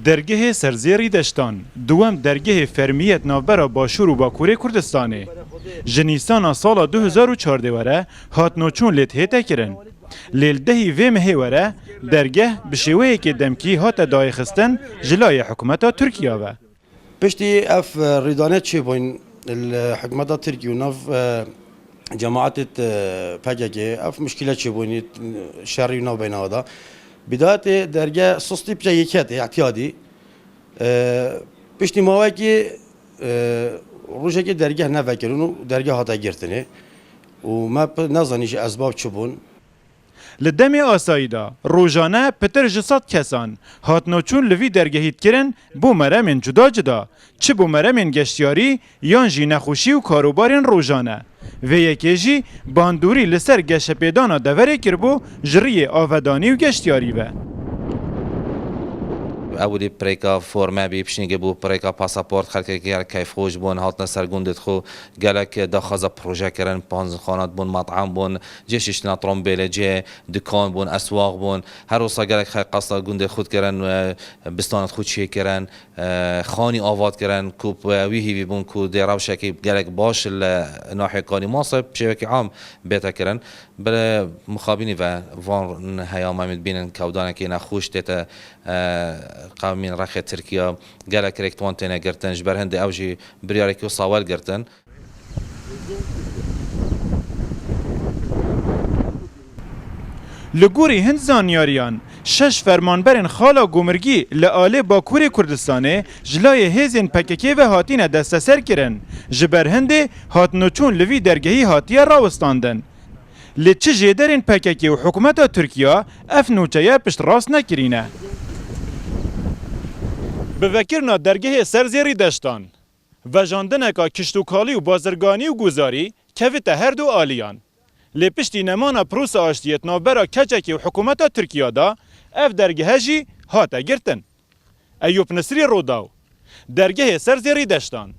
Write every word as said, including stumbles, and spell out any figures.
Dergehê Serzêrî Deştan, duwem dergehê fermî yê navbera Başûr û Bakurê Kurdistanê. Ji Nîsana sala du hezar û çardeh were hatnoçûn lê hête kirin. Lê li dehî vê mehê were dergeh bi şêweyekê demkî hate dayixistin ji layê hikûmeta Tirkiya ve. Piştî ev, e, rîdane çêbûn li hikûmeta Tirkî û nav, e, cemaetê, e, P K K, ev muşkîle çêbûnî, şerî nav beyna da. Bidayetê derge sustî piçe yekê te îhtiyadî. E, piştî mawekî, e, rojekê dergeh nevekirin û dergeh hate girtinê. Û me pi-, nezanî ji ezbab çi bûn. Li demê asayî de rojane pitir ji sed kesan hatnoçûn li vî dergehî dikirin bo meremên cuda cuda, çi bo meremên geştyarî yan jî nexweşî û karobarên rojane. Vê yekê jî bandorî li ser geşepêdana deverê kiribû ji riyê avedanî û geştyarî ve. Ew dî pirêka forme bî, piştî bû pirêka pasaport, xelkê gelek keyfxweş bûn, hatine ser gundê xwe, gelek daxwaza proje kirin, panzixana bûn, met'em bûn, cihê şiştina trombêlê, cihê dikan bûn, eswaq bûn. Her wisa gelek xelk qasda gundê xwe dikirin, e, bistanê xwe çêkirin, e, xanî ava dikirin, ku bi wî hîvî bûn ku dê rewşekî gelek baş li nahiyê Kanî Masê bi şêwekî am bête kirin. Bi mixabînî ve van heya me dibînin kewdanekî nexweş tête, e, qewmên rexê Tirkiya, gelek rêk wan têne girtin, ji ber hindê ew jî biryareke wisa wergirtin. Li gorî hin zanyariyan, şeş fermanberên xala Gomirgî li alê Bakurê Kurdistanê ji layê hêzên P K K ve hatine desteserkirin. Ji ber hindê hatnoçûn li vî dergehî hatiye rawestandin. Lê çi jêderên P K K û hikûmeta Tirkiya ev nûçeye piştrast nekirîne. Bi vekirina dergehê Serzêrî Deştan, vejandineka kiştûkalî û bazirganî û guzarî kevite her du aliyan. Lê piştî nemana prosa aştiyê di navbera K C K û hikûmeta Tirkiya de ev dergehe jî hate girtin. Eyûp Nisrî, Rûdaw, dergehê Serzêrî Deştan.